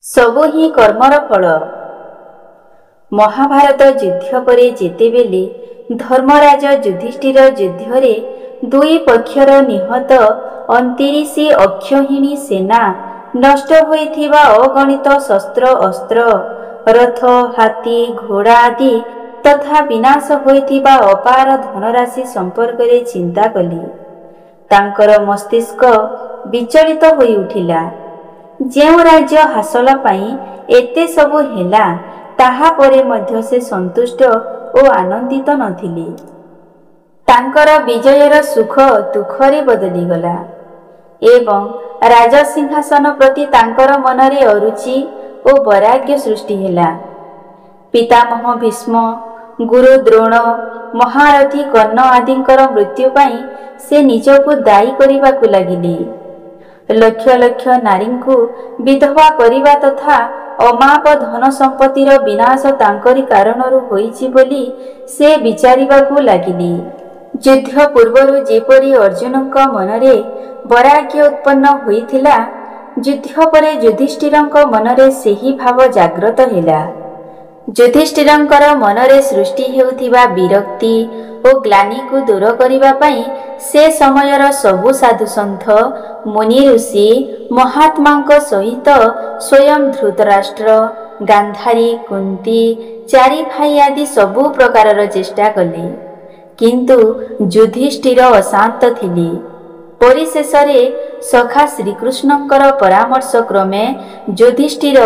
ସବୁ ହିଁ କର୍ମର ଫଳ। ମହାଭାରତ ଯୁଦ୍ଧ ପରେ ଯେତେବେଳେ ଧର୍ମରାଜ ଯୁଧିଷ୍ଠିର ଯୁଦ୍ଧରେ ଦୁଇ ପକ୍ଷର ନିହତ 29 ଅକ୍ଷୌହିଣୀ ସେନା, ନଷ୍ଟ ହୋଇଥିବା ଅଗଣିତ ଶସ୍ତ୍ର ଅସ୍ତ୍ର, ରଥ, ହାତୀ, ଘୋଡ଼ା ଆଦି ତଥା ବିନାଶ ହୋଇଥିବା ଅପାର ଧନରାଶି ସମ୍ପର୍କରେ ଚିନ୍ତା କଲେ, ତାଙ୍କର ମସ୍ତିଷ୍କ ବିଚଳିତ ହୋଇଉଠିଲା। ଯେଉଁ ରାଜ୍ୟ ହାସଲ ପାଇଁ ଏତେ ସବୁ ହେଲା, ତାହା ପରେ ମଧ୍ୟ ସେ ସନ୍ତୁଷ୍ଟ ଓ ଆନନ୍ଦିତ ନଥିଲେ। ତାଙ୍କର ବିଜୟର ସୁଖ ଦୁଃଖରେ ବଦଳିଗଲା ଏବଂ ରାଜସିଂହାସନ ପ୍ରତି ତାଙ୍କର ମନରେ ଅରୁଚି ଓ ବୈରାଗ୍ୟ ସୃଷ୍ଟି ହେଲା। ପିତାମହ ଭୀଷ୍ମ, ଗୁରୁ ଦ୍ରୋଣ, ମହାରଥୀ କର୍ଣ୍ଣ ଆଦିଙ୍କର ମୃତ୍ୟୁ ପାଇଁ ସେ ନିଜକୁ ଦାୟୀ କରିବାକୁ ଲାଗିଲେ। ଲକ୍ଷ ଲକ୍ଷ ନାରୀଙ୍କୁ ବିଧବା କରିବା ତଥା ଅମାପ ଧନ ସମ୍ପତ୍ତିର ବିନାଶ ତାଙ୍କରି କାରଣରୁ ହୋଇଛି ବୋଲି ସେ ବିଚାରିବାକୁ ଲାଗିଲେ। ଯୁଦ୍ଧ ପୂର୍ବରୁ ଯେପରି ଅର୍ଜୁନଙ୍କ ମନରେ ବୈରାଗ୍ୟ ଉତ୍ପନ୍ନ ହୋଇଥିଲା, ଯୁଦ୍ଧ ପରେ ଯୁଧିଷ୍ଠିରଙ୍କ ମନରେ ସେହି ଭାବ ଜାଗ୍ରତ ହେଲା। ଯୁଧିଷ୍ଠିରଙ୍କର ମନରେ ସୃଷ୍ଟି ହେଉଥିବା ବିରକ୍ତି ଓ ଗ୍ଲାନିକୁ ଦୂର କରିବା ପାଇଁ ସେ ସମୟର ସବୁ ସାଧୁସନ୍ଥ, ମୁନି ଋଷି, ମହାତ୍ମାଙ୍କ ସହିତ ସ୍ୱୟଂ ଧୃତରାଷ୍ଟ୍ର, ଗାନ୍ଧାରୀ, କୁନ୍ତୀ, ଚାରି ଭାଇ ଆଦି ସବୁ ପ୍ରକାରର ଚେଷ୍ଟା କଲେ। କିନ୍ତୁ ଯୁଧିଷ୍ଠିର ଅଶାନ୍ତ ଥିଲେ। ପରିଶେଷରେ ସଖା ଶ୍ରୀକୃଷ୍ଣଙ୍କର ପରାମର୍ଶ କ୍ରମେ ଯୁଧିଷ୍ଠିର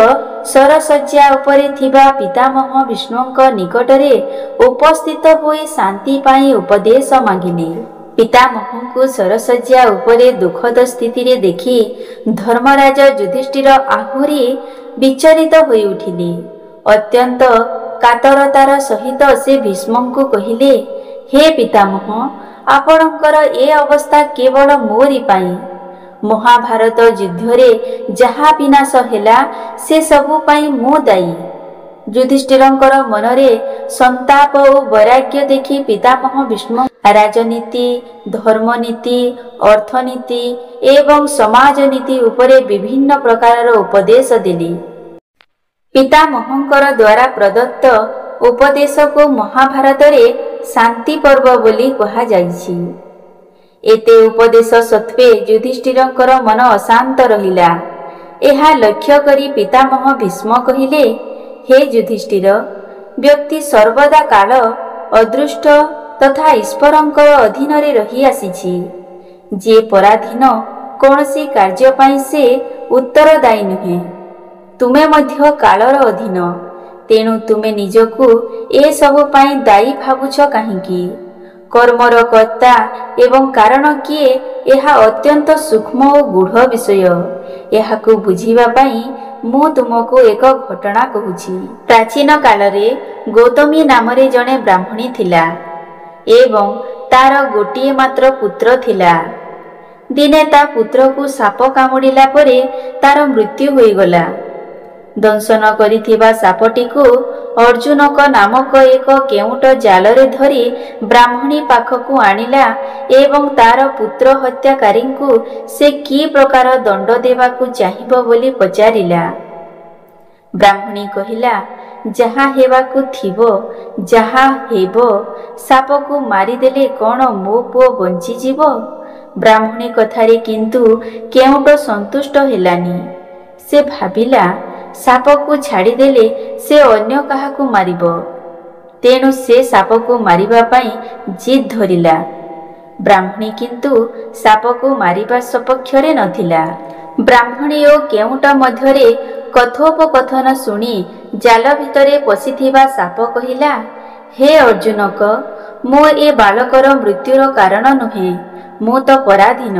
ଶରଶଯ୍ୟା ଉପରେ ଥିବା ପିତାମହ ଭୀଷ୍ମଙ୍କ ନିକଟରେ ଉପସ୍ଥିତ ହୋଇ ଶାନ୍ତି ପାଇଁ ଉପଦେଶ ମାଗିଲେ। ପିତାମହଙ୍କୁ ଶରଶଯ୍ୟା ଉପରେ ଦୁଃଖଦ ସ୍ଥିତିରେ ଦେଖି ଧର୍ମରାଜ ଯୁଧିଷ୍ଠିର ଆହୁରି ବିଚଳିତ ହୋଇଉଠିଲେ। ଅତ୍ୟନ୍ତ କାତରତାର ସହିତ ସେ ଭୀଷ୍ମଙ୍କୁ କହିଲେ, ହେ ପିତାମହ, ଆପଣଙ୍କର ଏ ଅବସ୍ଥା କେବଳ ମୋରି ପାଇଁ। ମହାଭାରତ ଯୁଦ୍ଧରେ ଯାହା ବିନାଶ ହେଲା, ସେ ସବୁ ପାଇଁ ମୁଁ ଦାୟୀ। ଯୁଧିଷ୍ଠିରଙ୍କର ମନରେ ସନ୍ତାପ ଓ ବୈରାଗ୍ୟ ଦେଖି ପିତାମହ ଭୀଷ୍ମ ରାଜନୀତି, ଧର୍ମନୀତି, ଅର୍ଥନୀତି ଏବଂ ସମାଜନୀତି ଉପରେ ବିଭିନ୍ନ ପ୍ରକାରର ଉପଦେଶ ଦେଲେ। ପିତାମହଙ୍କର ଦ୍ୱାରା ପ୍ରଦତ୍ତ ଉପଦେଶକୁ ମହାଭାରତରେ ଶାନ୍ତି ପର୍ବ ବୋଲି କୁହାଯାଇଛି। ଏତେ ଉପଦେଶ ସତ୍ତ୍ୱେ ଯୁଧିଷ୍ଠିରଙ୍କର ମନ ଅଶାନ୍ତ ରହିଲା। ଏହା ଲକ୍ଷ୍ୟ କରି ପିତାମହ ଭୀଷ୍ମ କହିଲେ, ହେ ଯୁଧିଷ୍ଠିର, ବ୍ୟକ୍ତି ସର୍ବଦା କାଳ, ଅଦୃଷ୍ଟ ତଥା ଈଶ୍ୱରଙ୍କର ଅଧୀନରେ ରହିଆସିଛି। ଯିଏ ପରାଧୀନ, କୌଣସି କାର୍ଯ୍ୟ ପାଇଁ ସେ ଉତ୍ତରଦାୟୀ ନୁହେଁ। ତୁମେ ମଧ୍ୟ କାଳର ଅଧୀନ, ତେଣୁ ତୁମେ ନିଜକୁ ଏସବୁ ପାଇଁ ଦାୟୀ ଭାବୁଛ କାହିଁକି? କର୍ମର କର୍ତ୍ତା ଏବଂ କାରଣ କିଏ, ଏହା ଅତ୍ୟନ୍ତ ସୂକ୍ଷ୍ମ ଓ ଗୂଢ଼ ବିଷୟ। ଏହାକୁ ବୁଝିବା ପାଇଁ ମୁଁ ତୁମକୁ ଏକ ଘଟଣା କହୁଛି। ପ୍ରାଚୀନ କାଳରେ ଗୌତମୀ ନାମରେ ଜଣେ ବ୍ରାହ୍ମଣୀ ଥିଲା ଏବଂ ତାର ଗୋଟିଏ ମାତ୍ର ପୁତ୍ର ଥିଲା। ଦିନେ ତା ପୁତ୍ରକୁ ସାପ କାମୁଡ଼ିଲା ପରେ ତାର ମୃତ୍ୟୁ ହୋଇଗଲା। ଦଂଶନ କରିଥିବା ସାପଟିକୁ ଅର୍ଜୁନକ ନାମକ ଏକ କେଉଟ ଜାଲରେ ଧରି ବ୍ରାହ୍ମଣୀ ପାଖକୁ ଆଣିଲା ଏବଂ ତାର ପୁତ୍ର ହତ୍ୟାକାରୀଙ୍କୁ ସେ କି ପ୍ରକାର ଦଣ୍ଡ ଦେବାକୁ ଚାହିଁବ ବୋଲି ପଚାରିଲା। ବ୍ରାହ୍ମଣୀ କହିଲା, ଯାହା ହେବାକୁ ଥିବ, ଯାହା ହେବ, ସାପକୁ ମାରିଦେଲେ କ'ଣ ମୋ ପୁଅ ବଞ୍ଚିଯିବ? ବ୍ରାହ୍ମଣୀ କଥାରେ କିନ୍ତୁ କେଉଟ ସନ୍ତୁଷ୍ଟ ହେଲାନି। ସେ ଭାବିଲା, ସାପକୁ ଛାଡ଼ିଦେଲେ ସେ ଅନ୍ୟ କାହାକୁ ମାରିବ। ତେଣୁ ସେ ସାପକୁ ମାରିବା ପାଇଁ ଜିଦ୍ ଧରିଲା। ବ୍ରାହ୍ମଣୀ କିନ୍ତୁ ସାପକୁ ମାରିବା ସପକ୍ଷରେ ନଥିଲା। ବ୍ରାହ୍ମଣୀ ଓ କେଉଟ ମଧ୍ୟରେ କଥୋପକଥନ ଶୁଣି ଜାଲ ଭିତରେ ପଶିଥିବା ସାପ କହିଲା, ହେ ଅର୍ଜୁନକ, ମୁଁ ଏ ବାଳକର ମୃତ୍ୟୁର କାରଣ ନୁହେଁ, ମୁଁ ତ ପରାଧୀନ।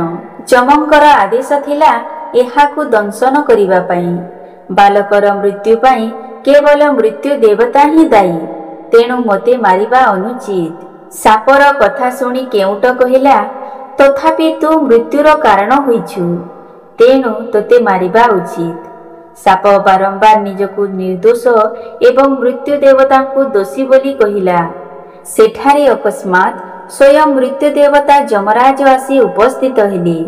ଯମଙ୍କର ଆଦେଶ ଥିଲା ଏହାକୁ ଦଂଶନ କରିବା ପାଇଁ। ବାଲକର ମୃତ୍ୟୁ ପାଇଁ କେବଳ ମୃତ୍ୟୁ ଦେବତା ହିଁ ଦାୟୀ, ତେଣୁ ମୋତେ ମାରିବା ଅନୁଚିତ। ସାପର କଥା ଶୁଣି କେଉଟ କହିଲା, ତଥାପି ତୁ ମୃତ୍ୟୁର କାରଣ ହୋଇଛୁ, ତେଣୁ ତୋତେ ମାରିବା ଉଚିତ। ସାପ ବାରମ୍ବାର ନିଜକୁ ନିର୍ଦ୍ଦୋଷ ଏବଂ ମୃତ୍ୟୁ ଦେବତାଙ୍କୁ ଦୋଷୀ ବୋଲି କହିଲା। ସେଠାରେ ଅକସ୍ମାତ୍ ସ୍ୱୟଂ ମୃତ୍ୟୁ ଦେବତା ଯମରାଜ ଆସି ଉପସ୍ଥିତ ହେଲେ।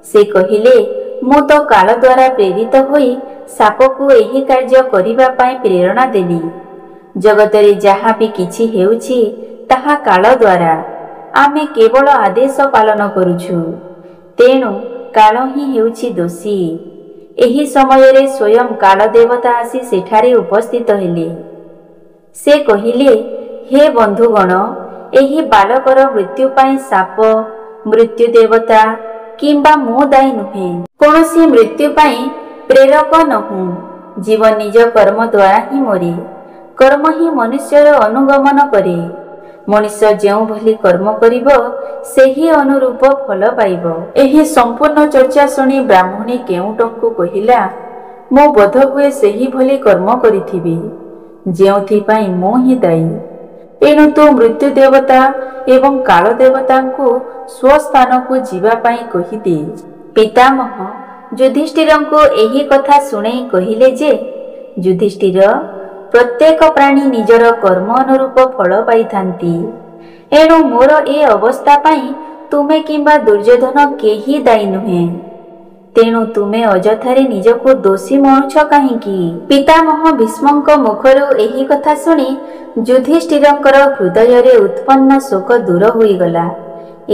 ସେ କହିଲେ, ମୁଁ ତ କାଳ ଦ୍ୱାରା ପ୍ରେରିତ ହୋଇ ସାପକୁ ଏହି କାର୍ଯ୍ୟ କରିବା ପାଇଁ ପ୍ରେରଣା ଦେଲି। ଜଗତରେ ଯାହା ବି କିଛି ହେଉଛି, ତାହା କାଳ ଦ୍ୱାରା। ଆମେ କେବଳ ଆଦେଶ ପାଳନ କରୁଛୁ। ତେଣୁ କାଳ ହିଁ ହେଉଛି ଦୋଷୀ। ଏହି ସମୟରେ ସ୍ୱୟଂ କାଳ ଦେବତା ଆସି ସେଠାରେ ଉପସ୍ଥିତ ହେଲେ। ସେ କହିଲେ, ହେ ବନ୍ଧୁଗଣ, ଏହି ବାଳକର ମୃତ୍ୟୁ ପାଇଁ ସାପ, ମୃତ୍ୟୁ ଦେବତା କିମ୍ବା ମୁଁ ଦାୟୀ ନୁହେଁ। କୌଣସି ମୃତ୍ୟୁ ପାଇଁ ପ୍ରେରକ ନହୁଁ। ଜୀବ ନିଜ କର୍ମ ଦ୍ୱାରା ହିଁ ମରେ। କର୍ମ ହିଁ ମନୁଷ୍ୟର ଅନୁଗମନ କରେ। ମଣିଷ ଯେଉଁଭଳି କର୍ମ କରିବ, ସେହି ଅନୁରୂପ ଫଳ ପାଇବ। ଏହି ସମ୍ପୂର୍ଣ୍ଣ ଚର୍ଚ୍ଚା ଶୁଣି ବ୍ରାହ୍ମଣୀ କେଉଟଙ୍କୁ କହିଲା, ମୁଁ ବୋଧହୁଏ ସେହିଭଳି କର୍ମ କରିଥିବି, ଯେଉଁଥିପାଇଁ ମୁଁ ହିଁ ଦାୟୀ। ଏଣୁ ତୁ ମୃତ୍ୟୁ ଦେବତା ଏବଂ କାଳ ଦେବତାଙ୍କୁ ସ୍ୱସ୍ଥାନକୁ ଯିବା ପାଇଁ କହିଦେ। ପିତାମହ ଯୁଧିଷ୍ଠିରଙ୍କୁ ଏହି କଥା ଶୁଣେଇ କହିଲେ ଯେ, ଯୁଧିଷ୍ଠିର, ପ୍ରତ୍ୟେକ ପ୍ରାଣୀ ନିଜର କର୍ମ ଅନୁରୂପ ଫଳ ପାଇଥାନ୍ତି। ଏଣୁ ମୋର ଏ ଅବସ୍ଥା ପାଇଁ ତୁମେ କିମ୍ବା ଦୁର୍ଯ୍ୟୋଧନ କେହି ଦାୟୀ ନୁହେଁ। ତେଣୁ ତୁମେ ଅଯଥାରେ ନିଜକୁ ଦୋଷୀ ମଣୁଛ କାହିଁକି? ପିତାମହ ଭୀଷ୍ମଙ୍କ ମୁଖରୁ ଏହି କଥା ଶୁଣି ଯୁଧିଷ୍ଠିରଙ୍କର ହୃଦୟରେ ଉତ୍ପନ୍ନ ଶୋକ ଦୂର ହୋଇଗଲା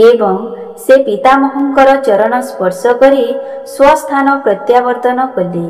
ଏବଂ ସେ ପିତାମହଙ୍କର ଚରଣ ସ୍ପର୍ଶ କରି ସ୍ୱସ୍ଥାନ ପ୍ରତ୍ୟାବର୍ତ୍ତନ କଲେ।